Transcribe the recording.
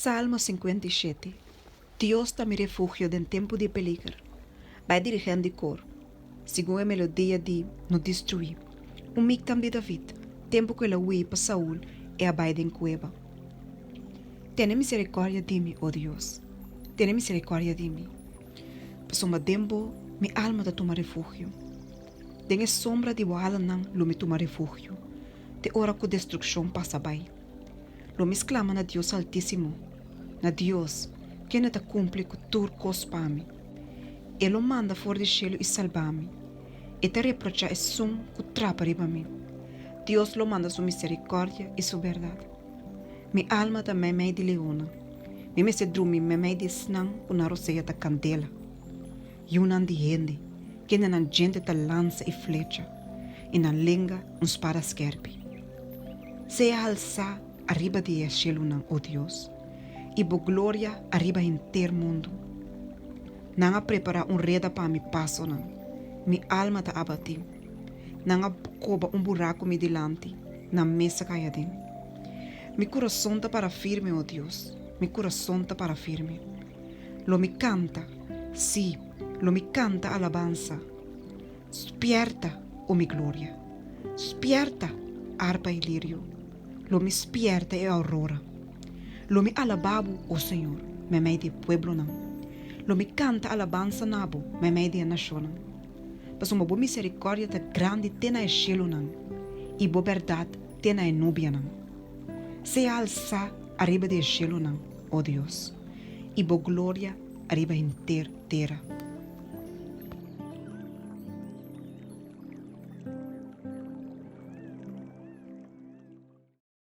Salmo 57 Dios ta mi refugio den tempu di peliger. Bai dirigent di kor, segun e melodia di No Destruí. Un miktam di David, tempu ku el a hui pa Saul i a bai den kueba. Tene miserikòrdia di mi, o Dios, tene miserikòrdia di mi, pasobra den bo mi alma ta tuma refugio. Den e sombra di bo alanan lo mi tuma refugio, te ora ku destrukshon pasa bai. Lo mi sklama na Dios Altísimo, na Dios, kende ta kumpli ku tur kos pa mi. E lo manda for di shelu i salba mi. E ta reprochá esun ku trapa riba mi. Dios lo manda su miserikòrdia i su bèrdat. Mi alma ta meimei di leonnan. Mi mester drumi meimei di esnan ku nan rosea ta kandela. Yunan di hende, kende nan djente ta lansa i flecha, i nan lenga un spada skèrpi. Sea halsá ariba di e shelunan, o Dios, i bo gloria ariba henter mundu. Nan a prepará un reda pa mi pasonan, mi alma ta abatí. Nan a koba un buraku mi dilanti, nan mes a kai aden. Mi kurason ta para firme, o Dios, mi kurason ta para firme. Lo mi kanta, sí, lo mi kanta alabansa. Spièrta, o mi gloria! Spièrta, arpa i lirio! Lo mi spièrta e aurora. Lo mi alabá bo, o Señor, meimei di e pueblonan. Lo mi kanta alabansa na bo meimei di e nashonnan. Pasobra bo miserikòrdia ta grandi te na e shelunan, i bo bèrdat te na e nubianan. Sea alsá ariba di e shelunan, o Dios, i bo gloria ariba henter tera.